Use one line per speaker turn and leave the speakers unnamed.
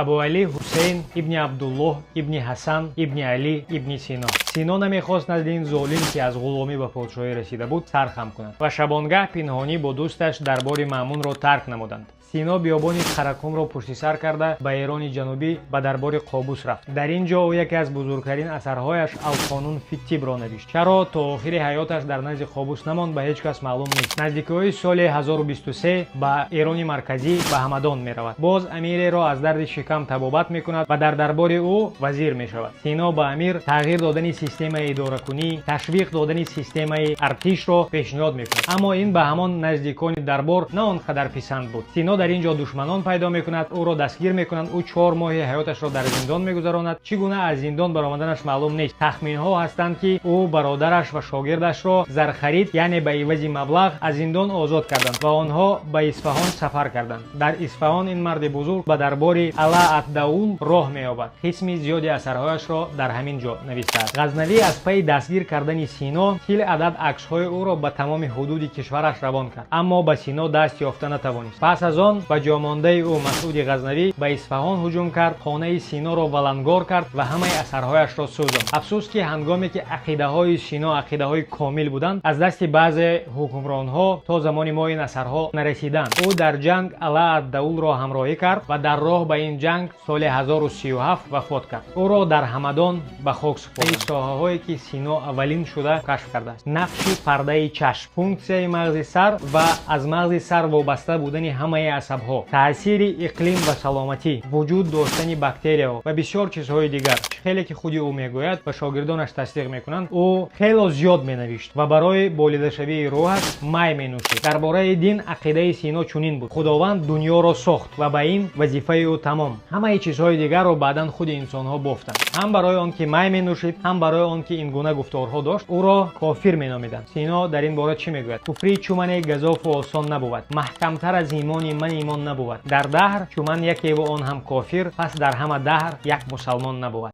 Абуалӣ Ҳусейн ибни Абдуллоҳ ибни Ҳасан ибни Алӣ ибни Сино. Сино намехост назди ин золим, ки аз ғуломӣ ба подшоҳӣ расида буд, сар хам кунад ва шабонгаҳ пинҳонӣ бо дӯсташ дарбори Маъмунро тарк намуданд. Сино биёбони Қарақумро пушти сар карда, ба Эрони Ҷанубӣ, ба дарбори Қобус рафт. Дар ин ҷо ӯ яке аз бузургтарин асарҳояш, Алқонун фиттибро, навишт. Чаро то охири ҳаёташ дар назди Қобус намонд, ба ҳеҷ кас маълум нест. Наздикиҳои соли 1023 ба Эрони Марказӣ, ба Ҳамадон меравад. Боз амиреро аз дарди шикам табобат мекунад ва дар дарбори ӯ вазир мешавад. Сино ба амир тағйир додани системаи идоракунӣ, ташвиқ додани системаи артишро пешниҳод мекунад, аммо ин ба ҳамон наздикони дарбор на он қадар писанд буд. Сино дар ин ҷо душманон пайдо мекунад, ӯро дастгир мекунанд. Ӯ 4 моҳи ҳаёташро дар зиндон мегузаронад. Чӣ гуна аз зиндон баромаданаш маълум нест. Тахминҳо ҳастанд, ки ӯ бародараш ва шогирдашро зархарид, яъне ба ивази маблағ, аз зиндон озод карданд ва онҳо ба Исфаҳон сафар карданд. Дар Исфаҳон ин марди бузург ба дарбори Ала Аддаул роҳ меёбад. Қисми зиёди асарҳояшро дар ҳамин ҷо навиштааст. Ғазнавӣ аз пайи дастгир кардани Сино 40 адад аксҳои ӯро ба тамоми ҳудуди кишвараш равон кард, аммо ба Сино даст ёфта натавонист. Пас аз он ба ҷомондаи ӯ Масъуди Ғазнавӣ ба Исфаҳон ҳуҷум кард, хонаи Синоро валангор кард ва ҳамаи асарҳояшро сӯзонд. Афсӯс, ки ҳангоме ки ақидаҳои Сино ақидаҳои комил буданд, аз дасти баъзе ҳукмронҳо то замони мо ин асарҳо нарасиданд. Ӯ дар ҷанг Ала Аддаулро ҳамроҳӣ кард ва дар роҳ ба ин ҷанг соли 1037 вафот кард. Ӯро дар Ҳамадон ба хок супорданд. Соҳаҳое, ки Сино аввалин шуда кашф кардааст: нақши пардаи чашм, функсияи мағзи сар ва аз мағзи сар вобаста будани ҳамаи асабҳо, таъсири иқлим ва саломатӣ, вуҷуд доштани бактерияҳо ва бисёр чизҳои дигар. Хеле ки худи ӯ мегӯяд ва шогирдонаш тасдиқ мекунанд, ӯ хело зиёд менавишт ва барои болидашавии рӯҳаш май менӯшид. Дар бораи дин ақидаи Сино чунин буд: Худованд дунёро сохт ва ба ин вазифаи ӯ тамом, ҳамаи чизҳои дигарро баъдан худи инсонҳо бофтанд. Ҳам барои он ки май менӯшид, ҳам барои он ки ин гуна гуфторҳо дошт, ӯро кофир меномиданд. Сино дар ин бора чӣ мегӯяд? Куфрӣ чу мане газофу осон набувад, маҳкамтар аз имони ман имон набувад. Дар даҳр чу ман якеву он ҳам кофир, пас дар ҳама даҳр як мусалмон набувад.